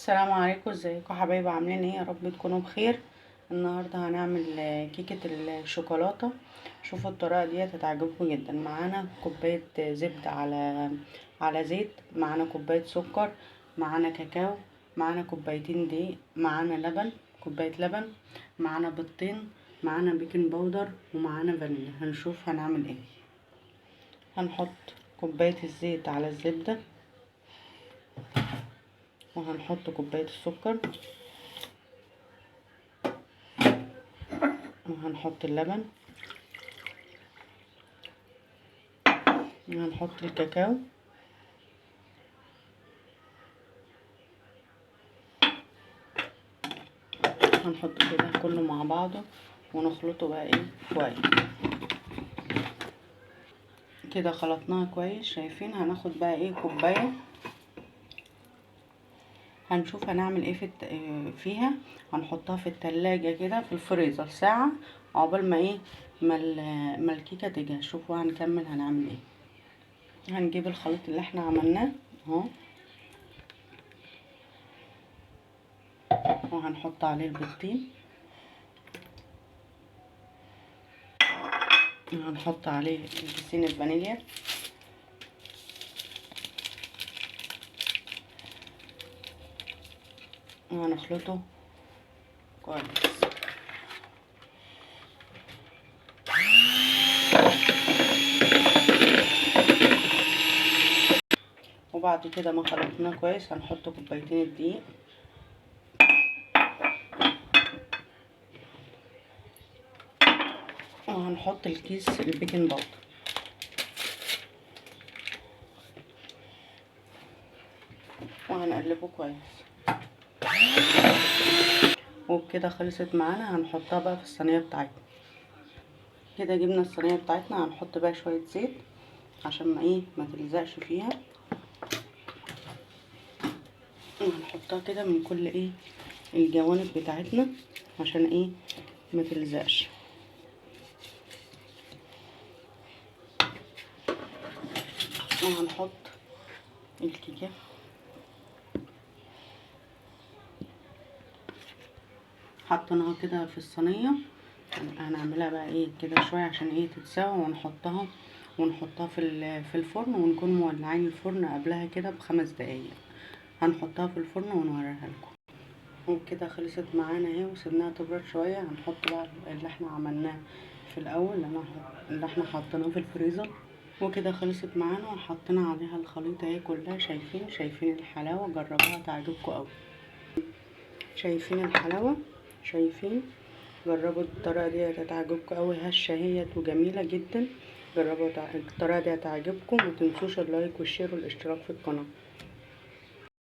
السلام عليكم، ازيكم حبايبي؟ عاملين ايه؟ يا رب تكونوا بخير. النهارده هنعمل كيكة الشوكولاتة. شوفوا الطريقة دي هتعجبكم جدا. معانا كوباية زبدة على زيت، معانا كوباية سكر، معانا كاكاو، معانا كوبايتين دقيق، معانا لبن، كوباية لبن، معانا بيضتين، معانا baking powder، ومعانا فانيليا. هنشوف هنعمل ايه. هنحط كوباية الزيت على الزبدة، وهنحط كوباية السكر، وهنحط اللبن، وهنحط الكاكاو، هنحط كده كله مع بعضه ونخلطه بقى ايه كويس كده. خلطناها كويس، شايفين؟ هناخد بقى ايه كوباية، هنشوف هنعمل ايه فيها. هنحطها في التلاجة كده في الفريزر ساعة عقبال ما ايه ما الكيكة تجهز. شوفوا هنكمل هنعمل ايه. هنجيب الخليط اللي احنا عملناه اهو، وهنحط عليه البيضتين، وهنحط عليه كيسين الفانيليا، وهنخلطه كويس. وبعد كده ما خلطناه كويس هنحط كوبايتين الدقيق، وهنحط الكيس ال baking powder. وهنقلبه كويس. وبكده خلصت معانا. هنحطها بقى في الصينية بتاعتنا. كده جبنا الصينية بتاعتنا، هنحط بقى شوية زيت عشان ما ايه ما تلزقش فيها، وهنحطها كده من كل ايه الجوانب بتاعتنا عشان ايه ما تلزقش. وهنحط الكيكه، حطيناها كده في الصينية. هنعملها بقى ايه كده شوية عشان ايه تتساوى، ونحطها في الفرن، ونكون مولعين الفرن قبلها كده ب5 دقايق. هنحطها في الفرن ونوريها لكم. وبكده خلصت معانا اهي، وسيبناها تبرد شوية. هنحط بقى اللي احنا عملناه في الاول، اللي احنا حطيناه في الفريزر. وكده خلصت معانا، وحطينا عليها الخليط اهي كلها. شايفين الحلاوة؟ جربوها تعجبكم قوي. شايفين الحلاوة؟ شايفين؟ جربوا الطريقة دي هتعجبكم قوي، هشه هي وجميلة جدا. جربوا الطريقة دي هتعجبكم. ما تنسوش ال like وال share والاشتراك في القناة.